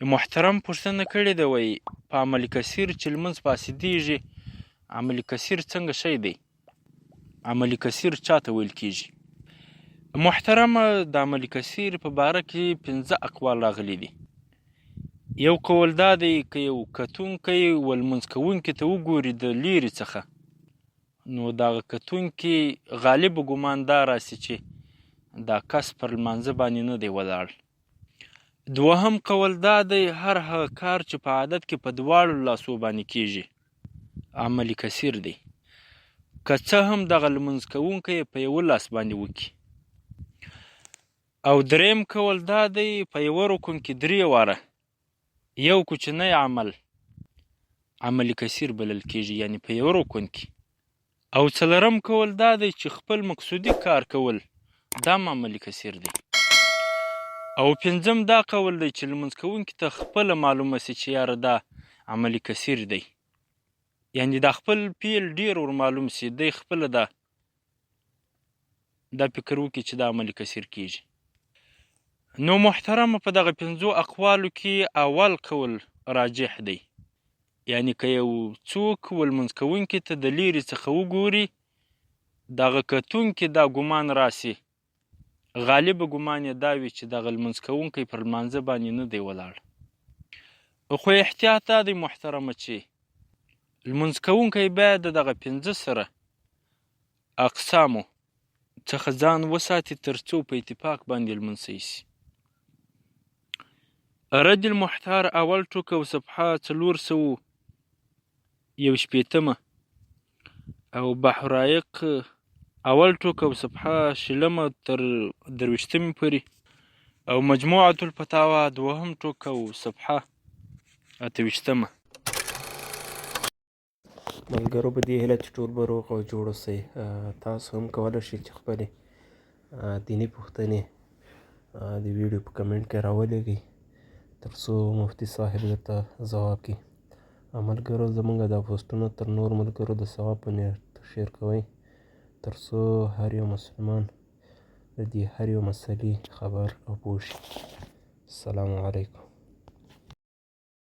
محترم پوښتنه کړې ده، وایي په عمل کثیر چې لمونځ فاسدېږي، عمل کثیر څنګه شی دی؟ عمل کثیر چاته ویل کیږي؟ محترم، د عمل کثیر په باره کې 5 اقوال راغلي دي. یو قول دا دی که یو کتونکی و لمونځ کوونکي ته وګوري د لیرې څخه، نو دغه کتونکي غالب ګمان دا راسي چې دا کس پر لمانځه باندې نه دی ولاړ. دوهم قول دا دی هر هغه کار چې په عادت کې په دواړو لاسو باندې کیږي عمل کثیر دی، که څه هم دغه لمونځ کوونکی په یوه لاس باندې وکړي. او دریم قول دا دی په یوه رکن کې 3 واره یو کوچنی عمل عمل کثیر بلل کیږي، یعنی په یوه رکن کې. او څلورم قول دا دی چې خپل مقصودي کار کول دا هم عمل کثیر دی. او پنځم دا قول دی چې لمونځ کوونکي ته خپله معلومه سي چې یاره دا عمل کثیر دی، یعنی دا خپل فعل ډېر ور معلوم سي، دی خپله دا فکر وکړي چې دا عمل کثیر کیږي. نو محترمه، په دغه 5 اقوالو کې اول قول راجح دی، یعنی که یو څوک و لمونځ کوونکي ته د لیرې څخه وګوري، دغه کتونکي دا ګمان راسي، غالب ګمان یې دا وي چې دغه لمونځ کوونکی پر لمانځه باندې نه دی ولاړ. خو احتیاط دا دی محترمه چې لمونځ کوونکی باید د دغه 5 سره اقسامو څخه ځان وساتي تر څو په اتفاق باندې لمونځ صحیح سي. رد المحتار اول ټوک او صفحه 461 او بحر رایق اول ټوک او صفحه 20 تر 23 پورې او مجموعة الفتاوا دوهم ټوک او صفحه 28. ملګرو په دې هیله چې ټول به روغ او جوړ اوسئ. تاسو هم کولی شئ چې خپلې دیني پوښتنې د ویډیو په کمنټ کې راولېږئ تر څو مفتي صاحب درته ځواب کړي. ملګرو زمونږ دا پوسټونه تر نورو ملګرو د ثواب په نیت شیر کوئ تر څو هر یو مسلمان د دې هر یو مسلې خبر او پوه شي. السلام علیکم.